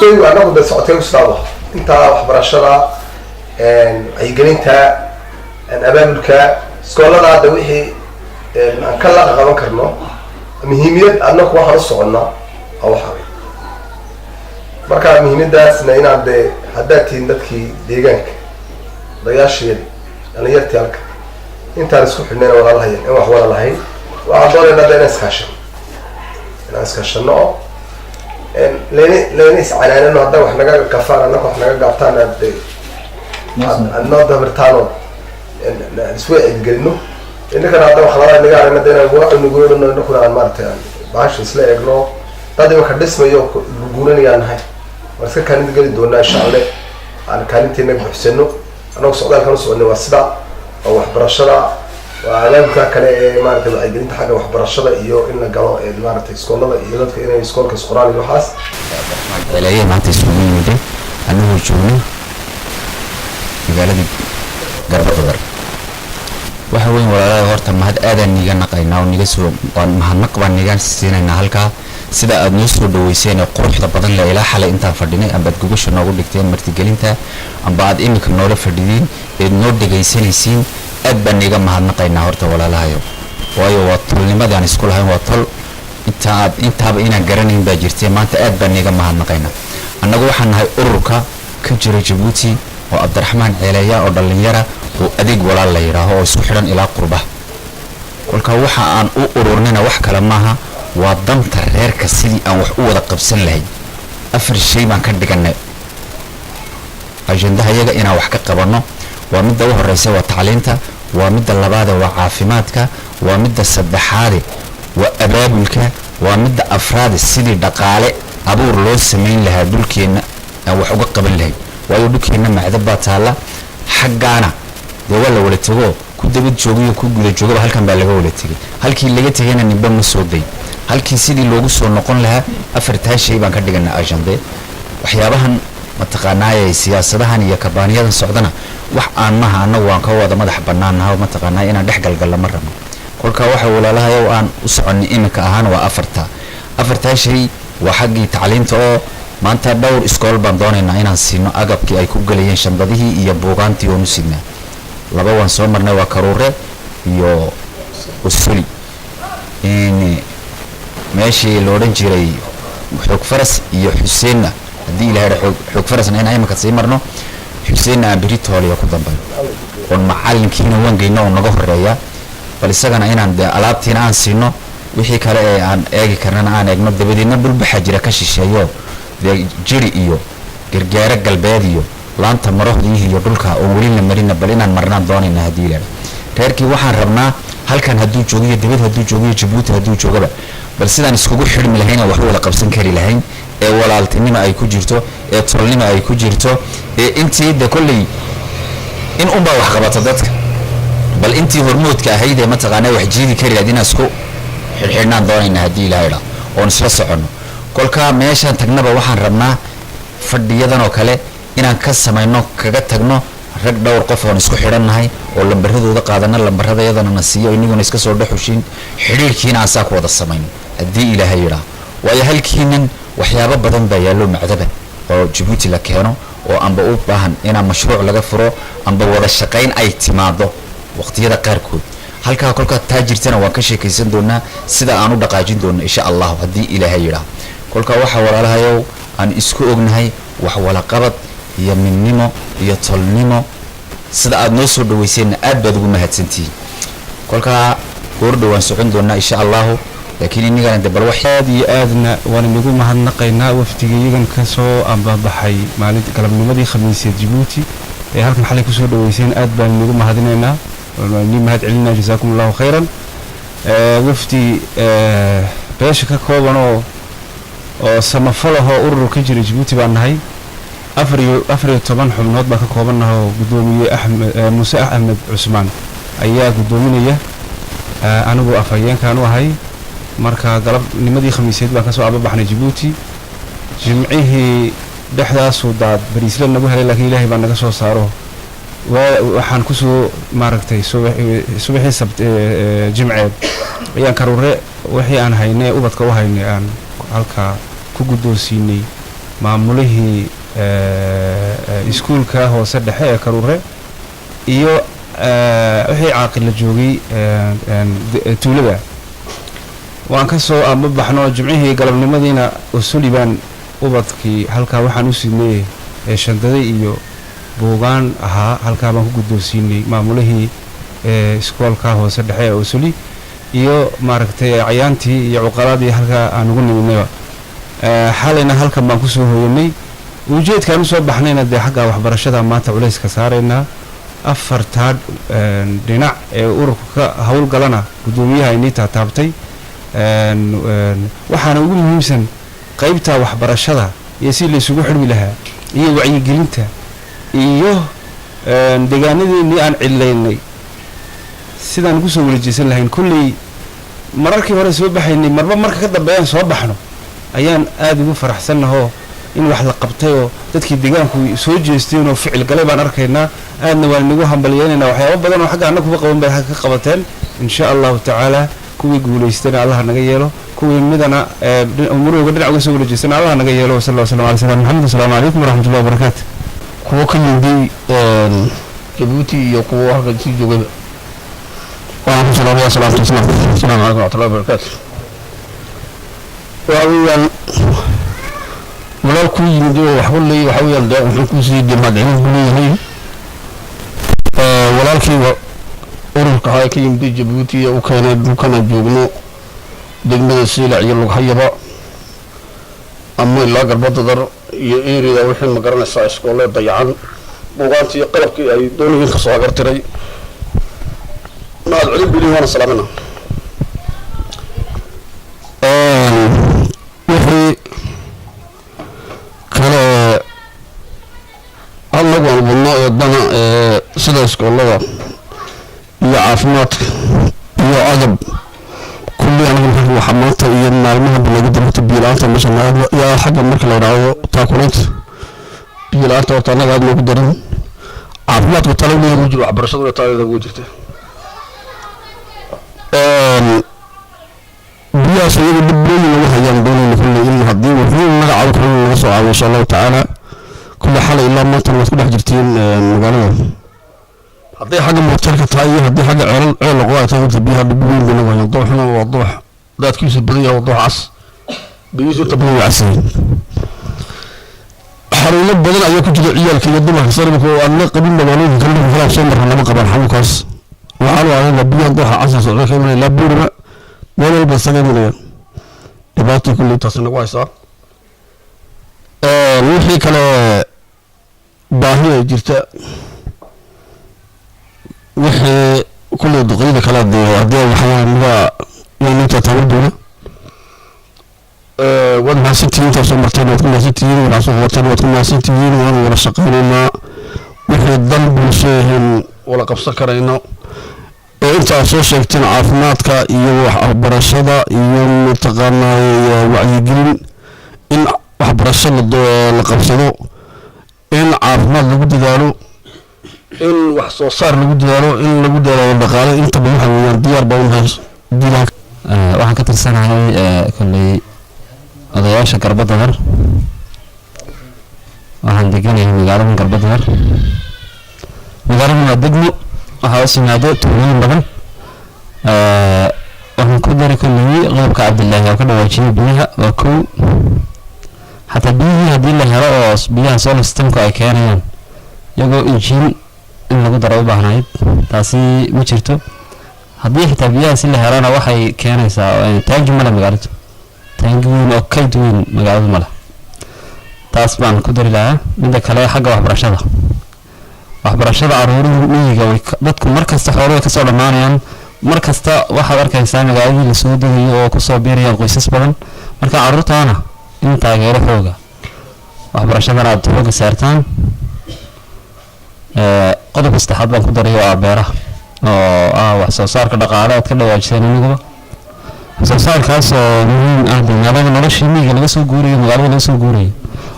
Ujeedkaygu anagu de socodkaygu sidaa u ahaa, intaa waxbarashada, wacyigelinta, abaabulka iskoolada, hadda wixii aan ka laqa qaban karno muhiimiyad. Anaku waxaan u soconnaa waa waxa wey. Marka muhiimadaasna inaan dee haddaad tihiin dadkii deegaanka, odayaasheedi, dhalinyartii halka intaan isku xidhnayna, walaalahayan in wax wada lahayn, waxaan doonaynaa de inaan iskaashano, oo layna iscanaanano. Haddaa wax naga gafaan, annaka wax naga gaabtaan, aad de aad noo dabirtaan oo isku cidgelino. Innakana hadda waxlada naga aragna de inaan wacunugoodano, innakuna aan maaragtay aan bahasha isla eegno. Dad imanka dhismayo guuranayaan nahay, waan iska kaalin geli doonaa, insha Alle, aan kaalinteena buuxsano. Annagu socdaalkan u soconay waa sida, waa waxbarashada, waa abaabulka kale ee maaragtay wacyigelinta xagga waxbarashada iyo in la galo maaragtay iskoolada iyo dadka inay iskoolka isqoraan iyo waxaas. Ceeleeye maanta isugu yimiday annagoo joogno magaalada Garbadadar. Waxa weyn, walaalaha, horta mahad aadaan niiga naqaynaa oo niga soo waan mahadnaq baan niga siinaynaa halkaa sida aad noo soo dhaweyseen ee quruxda badan le. Ilaa xalay intaan fadhinay, amba aad gogasha noogu dhigteen martigelinta, amba aad iminka noola fadhidiin eed noo dhegaysanaysiin, aad baan niiga mahadnaqaynaa horta, walaalahayo. Waayo, waa tolnimadii aan isku lahayn, waa tol inta aad intaaba inaan garanayn baa jirtay. Maanta aad baan niiga mahadnaqaynaa. Annagu waxaan nahay ururka ka jira Jabuuti oo Cabdiraxmaan Ceeleeya oo dhallinyara oo Adeeg Walaal la yidhaaho oo isku xidhan ilaa qurba. Kolka waxa aan u ururnina wax kale maaha, waa danta reerka sidii aan wax u wada qabsan lahayn. Afar shay baan ka dhiganay ajendaha yaga inaan wax ka qabanno. Waa midda u horeysa, waa tacliinta; waa midda labaade, waa caafimaadka; waa midda saddexaade, waa abaabulka; waa midda afraade, sidii dhaqaale abuur loo samayn lahaa dhulkeenna aan wax uga qaban lahayn. Waayo, dhulkeenna macdab baa taalla, xaggaana dee waa la wala tego, ku dabad joogayo ku guda joogaba halkan baa laga wala tegay. Halkii laga tegayna ninba ma soo day. Halkii sidii loogu soo noqon lahaa, afartaa shay baan ka dhiganaa agenda. Waxyaabahan mataqaanaaye siyaasadahan iyo kabaaniyadan socdana wax aan maha, annagu waan ka wada madax bannaannaha, mataqaanaa inaan dhex galgalla ma rabno. Kolka waxa, walaalahayow, aan u soconnay iminka ahaan waa afartaa shay. Waa xaggii tacliinta oo maanta dhowr iskool baan doonaynaa inaan siino agabkii ay ku gelayeen, shandadihii iyo buugaantii oonu sidnaa. Laba waan soo marnay, waa Karuure iyo Usuli, meeshii la odhan jiray Xoog Faras iyo Xuseenna. Haddii Ilahay Xoog Farasna inaan iminka sii marno, Xuseenna aan beri tooliya ku dambayo, oon macalinkiina waan geyno oo naga horeeya. Bal isagana inaan dee alaabtiina aan siino, wixii kale ee aan eegi karnana aan eegno. Dabadeedna dhulbaxaa jira ka shisheeyo dee, Jiri iyo Gargaaro Galbeed iyo Laanta Marohdiih iyo dhulka oon weli la marina, bal inaan marnaan doonayna haddii Ilahay. Reerkii waxaan rabnaa halkan hadduu joogiyo, dibad hadduu joogiyo, Jabuuti hadduu joogaba, bal sidaan iskugu xidhmi lahayn oo wax wada qabsan kari lahayn ee walaaltinimo ay ku jirto, ee tolnimo ay ku jirto, ee intii de kolley in unbaa wax qabata dadka, bal intii hormoodka ahayd ee mataqaanaa wax jiidi kari lahayd inaan isku xidhxidhnaan doonayna haddii Ilahay dhaa, oon isla soconno. Kolka meeshaan tagnaba waxaan rabnaa fadhiyadan oo kale inaan ka samayno, kaga tagno rag dhowr qof oon isku xidhannahay oo lambaradooda qaadana, lambarada yadana na siiyo, inaguna iska soo dhexushin, xidhiirkiina aan saa ku wada samayno haddii Ilaahay yidhaa. Waayo, halkiinan waxyaabo badan baa yaallo macdaba oo Jabuuti la keeno oo amba u baahan inaan mashruuc laga furo amba wada shaqayn ay timaado waqtiyada qaarkood halkaa. Kolkaa taa jirtana waan ka sheekaysan doonaa sida aan u dhaqaajin doono, insha Allahu, haddii Ilaahay yidhaa. Kolkaa waxaa, walaalahayow, aan isku ognahay wax walaqabad iyo midnimo iyo tolnimo. Sida aad noo soo dhaweyseenna aad baad ugu mahadsantihiin. Kolkaa goordhow waan socon doonaa, insha Allahu, laakiin inagana de bal wax Aad iyo aadna waan inagu mahadnaqaynaa wafdiga iyagan ka soo ambabaxay maalinta galabnimadii Khamiiseed Jabuuti ee halkan xalay kusoo dhaweyseen. Aad baan inagu mahadinaynaa, waan idin mahad celinaa, jasaakum Allahu khayran. Wafdi beesha ka kooban oo samafalahoo urur ka jira Jabuuti baan nahay. 14 xubnood baan ka koobannahay oo guddoomiye Axmed Muuse Axmed Cusmaan ayaa guddoominaya, anigu afhayeenkaan u ahay. Marka galabnimadii Khamiiseed baan kasoo ababaxnay Jabuuti. Jimcihii dhexdaasuu daad bariisle nagu helay, laakiin Ilaahay baa naga soo saaro. Waxaan kusoo maaragtay subaxii sabt jimceed ayaan Karuure wixii aan haynay ubadka u haynay aan halkaa ku guddoonsiinay. Maamulihii iskuulka hoose dhexe ee Karuure iyo wixii caaqila joogay tuulada waan ka soo ambabaxno. Jimcihii galabnimadiina Usuli baan ubadkii halkaa waxaan u sidnay ee shandaday iyo buugaan ahaa, halkaa baan ku guddoonsiinay maamulihii iskoolka hoose dhexe ee Usuli iyo maaragtay cayaantii iyo cuqaladii halkaa aan ugu nimidnayba. Xalayna halkan baan kusoo hooyanay. Ujeedkaan usoo baxnayna dee xagga waxbarashada maanta culayska saaraynaa. Afartaa dhinac ee ururka ka howlgalana guddoomiyaha inii taataabtay. Waxaana ugu muhiimsan qaybta waxbarashada iyo si laysugu xidhmi lahaa iyo wacyigelinta iyo deegaanadeennii aan cidlaynay sidaan ugu soo walajeesan lahayn. Kolley mararkii hore soo baxaynay, marba marka ka dambeeyaan soo baxno ayaan aada ugu faraxsannahoo in wax la qabtayoo dadkii deegaanku soo jeesteen oo ficil galay baan arkaynaa. Aadna waan inagu hambalyeynaynaa. Waxyaabo badan oo xagga annaguba qaban bay ka qabateen. Insha Allahu tacaala kuwii guulaystana Allaha naga yeelo, kuwii midana umuruga dhinac uga soo walajeestana Allaha naga yeelo. Wasala waslam ala salam Maxamed. Asalaamu calaykum waraxmatullahi wabarakaatu. Kuwo ka yimday Jabuuti iyo kuwo halkan sii joogayba waxaan ku salaamaya salaatu wasalaam. Asalaamu calaykum waraxmatullahi wabarakaatu. Waxa weeyaan walaal ku yimid oo wax kulley waxa weeyaan deeq wuxuu ku sii mahadcelin buu leeyahay walaalkayga ururka ahaa ka yimid Jabuuti ee u keenay dhulkan aan joogno, degmada Siilac iyo Lughayaba ama ilaa Garbadadar iyo erida wixii ma garanaysaa iskoole dayacan, buugaantii iyo qalabkii ay doonayeen kasoo agartiray. Mahad celin buu leeyahay, waana salaamina. Wixii kale annagu aan wadno ee dana ee sida iskoolada iyo caafimaadka iyo agab kulli, anagu waxaa maanta iyo maalmaha lagu darto biyo la-aanta meesha yaa xagga marka la yidhaahdo taakulaynta biyo la-aanta horta annaga aad noogu daran. Caafimaadku talowleeda ugu jiro, waxbarashaduna taladeeda ugu jirta. Biyahaas iyagu dhib weyn lagu hayaan doonayna kulley in haddii wuxuu naga caawin karo in laga soo caawiyo insha Allahu tacaala. Kulle xalay ilaa maanta waad ku dhex jirtiin magaalada, hadday xagga mootarka tahay iyo haddii xagga ceelal ceel noqdo ay tahay. Horta biyaha dhib weyn bay nagu hayaan. Dooxuna waa doox daadkiisu badan yahay, waa doox cas, biyihiisu inta badan way cas yihiin. Xanuuno badan ayaa ku jira ciyaalka iyo dumarka saribka oo aan la qabin magaalooyinka kale. Dhulka kale soo marra lama qabaan xanuunkaas. Waxaa loo adaga biyaha dooxa casa socda ka imanaya ilaa Buurima, meel walba isaga imanaya. Dhibaato kulley taasi nagu haysaa. Wixii kale baahi ay jirta, wixii kulley duqeyda kale dee haddii ay waxyaan naga yaan intaa taaban doona. Waad mahadsantihiin intaa soo marteen, waad ku mahadsantihiin. Waxaa soo qabateen waad ku mahadsantihiin. Waan wada shaqaynaynaa wixii dan bulsho ahayn wala qabsan karayno ee inta aad soo sheegteen, caafimaadka iyo waxbarashada iyo mataqaanaa wacyigelin, in waxbarasho la qabsado, in caafimaad lagu dadaalo, in wax soo saar lagu dadaalo, in lagu dadaalo dhaqaale, intaba waxa weeyaan diyaar baa unahay diilaan. Waxaan ka tirsanahay kolley odayaasha Garbadadar. Waxaan deganahay magaalada Garbadadar. Magaaladan waa degmo, waxaa hoos yimaado tuulooyin badan. Waxaan ku dari kolley qodobka Cabdilaahi oo ka dhawaajiyay biyaha. Waa kow, xataa biyihii haddii la helo oo biyaha solar systemku ay keenayaan iyagoo injiin in lagu daro u baahnayd, taasi ma jirto. Haddii xitaa biyahaasi la helana waxay keenaysaa taangi male magaaladu, taangi weyn oo kayd weyn magaaladu male. Taas baan ku dari lahaa. Midda kale, xagga waxbarashada, waxbarashada caruuruhu miyiga way dadku mar kasta xooluhu way kasoo dhammaanayaan. Mar kasta waxaad arkaysaa magaaladii lasoo degayo oo kusoo biirayaan qoysas badan. Marka caruurtaana in taageero xooga waxbarashadana aad xooga saartaan. Qodobka saddexaad baan ku daray oo ah beeraha, oo ah wax soo saarka dhaqaale aad ka dhawaajiseen aniguba, wax soo saarkaas oo muhiim ah dee magaalada noloshii miyiga laga soo guurayo, magaalada laga soo guurayo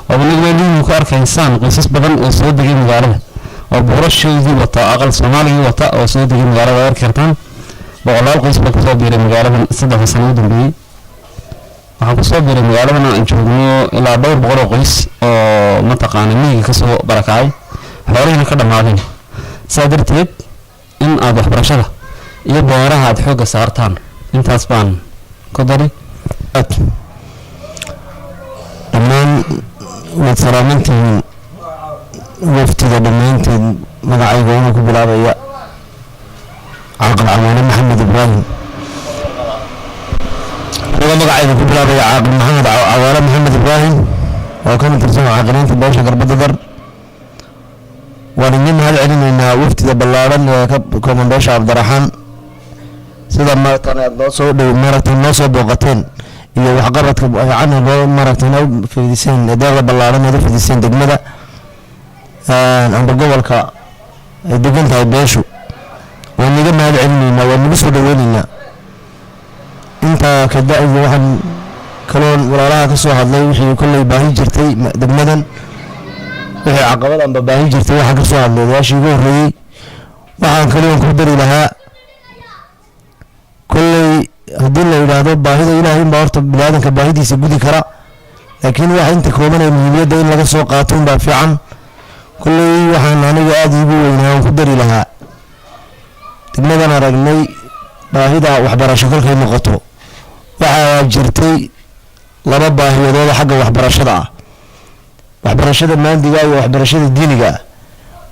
oo inaguba miyiga ku arkaysaan qoysas badan oo soo degay magaalada oo buurashoodii wata, aqal Soomaaligii wata oo soo degay magaalada aad arki kartaan. Boqolaal qoys baa kusoo biiray magaaladan 3 sano u dambeeyey. Waxaan kusoo biiray magaaladan aan joogno ilaa dhowr boqol oo qoys oo mataqaana miyiga kasoo barakacay, xoolihiina ka dhammaadeen. Saa darteed in aad waxbarashada iyo beeraha aad xoogga saartaan, intaas baan ku dari. Dhammaan waad salaamantihiin waftiga dhammaanteed. Magacayga waxaa ku bilaabaya Caaqil Cawaane Maxamed Ibraahim. Aniga magacayga ku bilaabaya Caaqil Maxamed Cawaale Maxamed Ibraahim oo kana tirsan caaqiliinta beesha Garbada Dar. Waan idin mahad celinaynaa wafdida ballaaran ee ka kooban beesha Cabdiraxmaan, sida maaragtan aad noo soo dhow, maaragtay, noo soo booqateen iyo waxqabadka fiican noo, maaragtay, noo fidiseen, deeqda ballaaran aad u fidiseen degmada amba gobolka ay degan tahay beeshu. Waan niga mahad celinaynaa, waan nagu soo dhaweynaynaa. Intaa ka da-di waxaan kaloon walaalaha ka soo hadlay wixii kolley baahi jirtay degmadan, wixii caqabad amba baahi jirtay waxaan ka soo hadlay odayaashii ugu horreeyey. Waxaan kaliyoon ku dari lahaa, kolley haddii la yidhaahdo baahida Ilaahay unbaa horta biniaadanka baahidiisa gudi kara, laakiin waxa inta kooban ee muhiimiyadda in laga soo qaato unbaa fiican. Kolley waxaan aniga aada iigu weynaa aan ku dari lahaa, degmadan aragnay baahida waxbarasho kolkay noqoto, waxaa jirtay laba baahiyadooda xagga waxbarashada ah: waxbarashada maadiga iyo waxbarashada diiniga ah.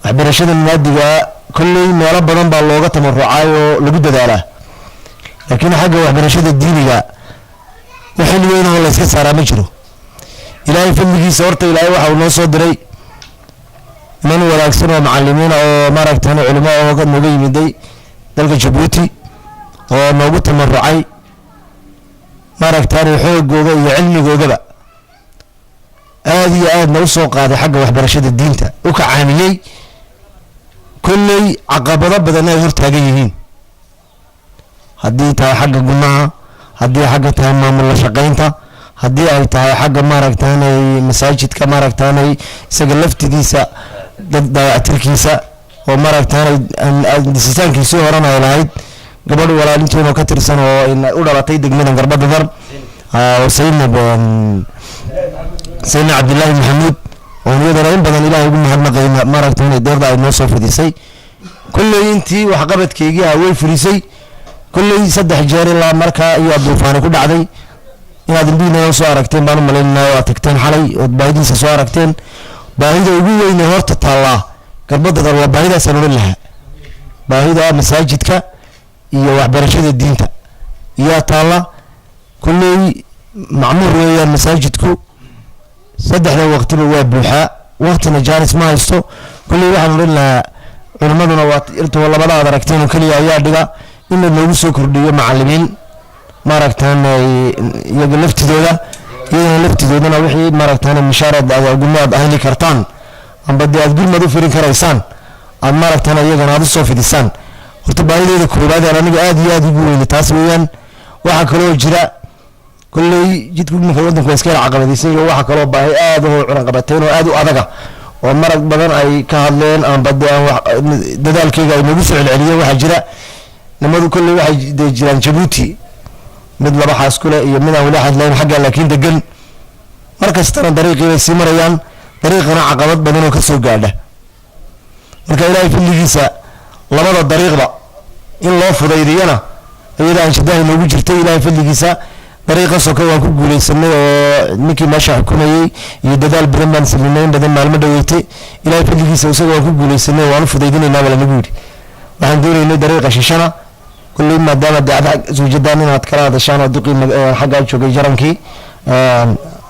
Waxbarashada maadiga kolley meelo badan baa looga tamarucay oo lagu dadaalaa, laakiin xagga waxbarashada diiniga wax xil weyn oo la iska saaraa ma jiro. Ilaahay fadligiisa horta Ilaahay waxa uu noo soo diray man wanaagsan oo macalimiina oo maaragtan culimo oo nooga yimiday dalka Jabuuti oo noogu tamarucay, maaragtaan, xoogooda iyo cilmigoodaba aada iyo aadna usoo qaaday xagga waxbarashada diinta u kacaamiyey. Kolley caqabado badan ay hortaagan yihiin, haddii tahay xagga gunaha, haddii xagga tahay maamul la shaqaynta, haddii ay tahay xagga maaragtaanay masaajidka, maaragtaanay isaga laftigiisa dad dayactirkiisa oo maaragtaanay disitaankiisii horena ay lahayd gabadh walaalintoona ka tirsan oo u dhalatay degmadan Garbada Dar oo Sayidna Sayidna Cabdillaahi Maxamuud, oon iyadana in badan Ilaahay ugu mahadnaqayna, maaragtaanay deeqda ay noo soo fidisay. Kolley intii waxqabadkeygii ah way fulisay. Kolley 3 jeer ilaa markaa iyo duufaani ku dhacday inaad indhihiina soo aragteen baan u malaynaa, oo aad tagteen xalay ood baahidiisa soo aragteen. Baahida ugu weyne horta taallaa Garbada Dar waa baahidaasaan odhan lahaa, baahida masaajidka iyo waxbarashada diinta iyaa taalla. Kolley macmuur weeyaan masaajidku, saddexda waqtiba waa buuxaa, waqtina jaanis ma haysto. Kolley waxaan odhan lahaa culimaduna waa irtoo labada aad aragteen oo keliya ayaa dhiga, in la noogu soo kordhiyo macalimiin, maaragtaan, iyaga laftidooda, iyagana laftidoodana wixii, maaragtaan, mishaaraad aad gurma aad heli kartaan amba dee aad gurmad u firin karaysaan aad, maaragtaan, iyagana aad usoo fidisaan. Horta baahideeda koowaad aan aniga aada iyo aada ugu weyne taas weeyaan. Waxaa kaloo jira kolley jidku iminka waddanku waa iska yar caqabadaysay, iyo waxaa kaloo baahi aada u cunaqabateen oo aada u adaga oo marag badan ay ka hadleen amba dee aan wax dadaalkeyga ay nagu soo celceliyeen. Waxaa jira nimadu kolley waxay dee jiraan Jabuuti, mid laba xaas ku leh iyo mid aan weli xadlayn xagga, laakiin degan mar kastana dariiqii bay sii marayaan, dariiqana caqabad badan oo ka soo gaadha. Marka Ilaahay fadligiisa labada dariiqba in loo fudaydiyana iyada anshidaha inoogu jirtay. Ilaahay fadligiisa dariiqa soka waan ku guuleysanay oo ninkii meesha xukumayey iyo dadaal badan baan sameynay in badan maalmo dhaweytay. Ilaahay fadligiisa isaga waan ku guuleysanay, waan u fudaydinaynaa baa lanagu yidhi. Waxaan doonaynay dariiqa shishana kulley maadaama dee aad suujadaan inaad kala hadashaan oo duqii xaggaa joogay jarankii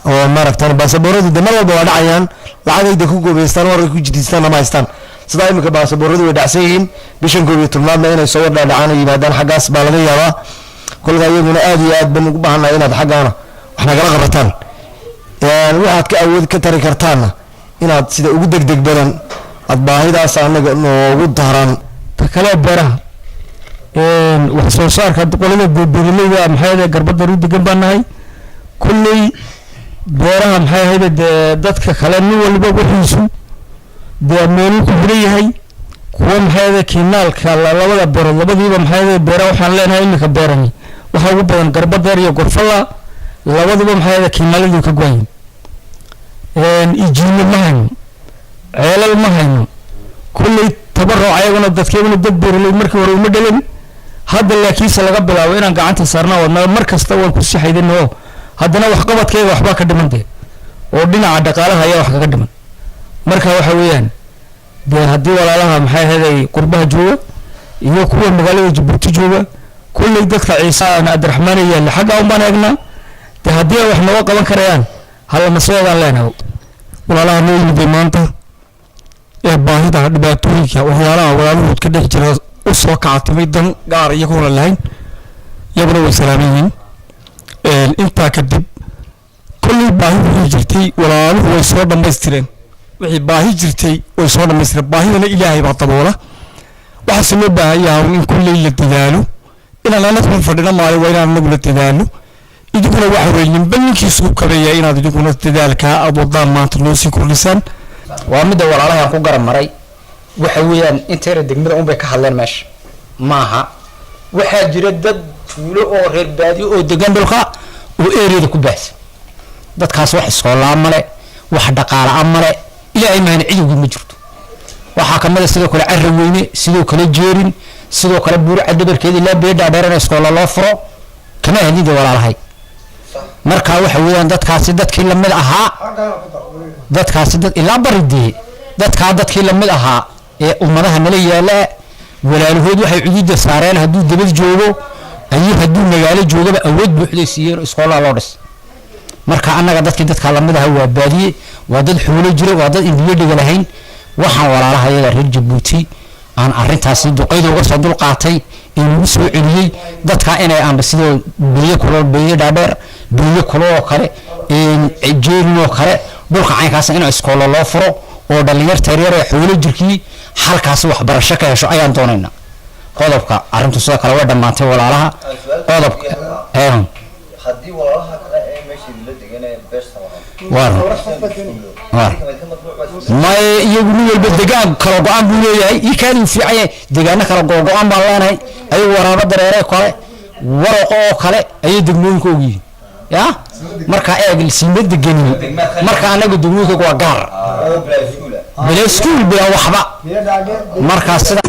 oo maaragtan baasabooradu de mar walba waa dhacayaan, lacagay de ku goobeystaan waray ku jidiistaan ama haystaan. Sidaa imika baasabooradu way dhacsan yihiin, bishan 11aadna inay soo wardhaadhacaan oo yimaadaan xaggaas baa laga yaabaa. Kolka iyaguna aad iyo aad baan ugu baahannahay inaad xaggaana wax nagala qabataan, waxaad ka awood ka tari kartaanna inaad sida ugu degdeg badan aad baahidaas anaga noogu daraan. Ta kale, beeraha, wax soo saarka qolada beeraleyda maxay ahayd Garbadar u degan baan nahay. Kulley beeraha maxay ahayd dee dadka kale nin walba wixiisu dee meeluu ku xiran yahay. Kuwa maxay ahayd kiinaalka labada beerood labadiiba maxay ahayd beeraha waxaan leenahay iminka beerani waxaa ugu badan Garbadar iyo Gorfala. Labaduba maxay ahayd kiinaaladu ka go'ayin. Ijiino ma hayno, ceelal ma hayno. Kulley tabaruc ayaguna dadkeeduna dad beeraley markii hore uma dhalin, hadda laakiinse laga bilaabo inaan gacanta saarnaa wadnaa mar kasta waan ku sii xaydinay oo haddana waxqabadkeega waxbaa ka dhiman dee, oo dhinaca dhaqaalaha ayaa wax kaga dhiman. Marka waxa weeyaan dee haddii walaalaha maxay ahayd ay qurbaha jooga iyo kuwa magaalada Jabuuti jooga, kulley dadka Ciise aan Cabdiraxmaan yaalla xagga un baan eegnaa dee, haddii ay wax nooga qaban karayaan halama soo eegaan leenahay. Walaalaha noo yimiday maanta ee baahida dhibaatooyinka waxyaalaha walaalahood ka dhex jira u soo kacatimay, dan gaar iyagoona lahayn, iyaguna way salaaman yihiin. Intaa kadib, kolley baahi wixii jirtay walaaluhu way soo dhammaystireen. Wixii baahi jirtay way soo dhammaystireen. Baahidana Ilaahay baa daboola. Waxaase loo baahan yahay in kolley la dadaalo, inaan anaguna fadhino maalin waa inaan anaguna dadaalo, idinkuna waxa weeye ninba ninkiisu kabeeya inaad idinkuna dadaalkaa aad wadaan maanta noo sii kordhisaan. Waa midda walaalaha aan ku garab maray. Waxa weeyaan inteera degmada unbay ka hadleen meesha maaha. Waxaa jira dad tuulo oo reer baadiyo oo degan dhulka oo eriyada ku baahsan. Dadkaas wax iskoolaa male, wax dhaqaala male, Ilaahay mahana cidowgii ma jirto. Waxaa kamid a sidoo kale Carra Weyne, sidoo kale Jeerin, sidoo kale Buurca dhabarkeeda ilaa Beedhaa Dheerana iskoola loo furo kama hadlida walaalahay. Marka waxa weeyaan dadkaasi dadkii lamid ahaa, dadkaasi dad ilaa baridee, dadkaa dadkii lamid ahaa ee ummadaha nala yaala walaalahood waxay cududa saareen hadduu debad joogo ayuu hadduu magaalo joogaba awood buuxday siiyeen, iskoolaa loo dhis. Marka annaga dadkii dadkaa lamid ahaa waa baadiye, waa dad xoolo jira, waa dad indiyo dhiga lahayn. Waxaan walaalaha iyaga reer Jabuuti aan arrintaasi duqayda uga soo dulqaatay ee lagu soo celiyey dadka inay amba sidoo biyo kulo, biyo dhaadheer, biyo kulo oo kale, Jeerin oo kale, dhulka caynkaas in iskoolo loo furo oo dhallinyarta yaryar ee xoolo jirkii halkaasi waxbarasho ka hesho ayaan doonaynaa. Qodobka arrintu sidoo kale way dhammaantay walaalaha. Qodobka haddii walaalaha kale ee meesha la degan ee beesha Waar. Waar. May, iyagu nin walba degaan kala go-aan buu leeyahay. Ii kaadii fiican yahay, deegaano kala go-go-aan baan leenahay. Ayagu Waraabo Dareere kale, Waraqo oo kale ayay degmooyinka ogyihiin ya. Marka eeg siima deganin. Marka anaga degmooyinka waa gaar, bila iskuul, bila waxba. Markaa sida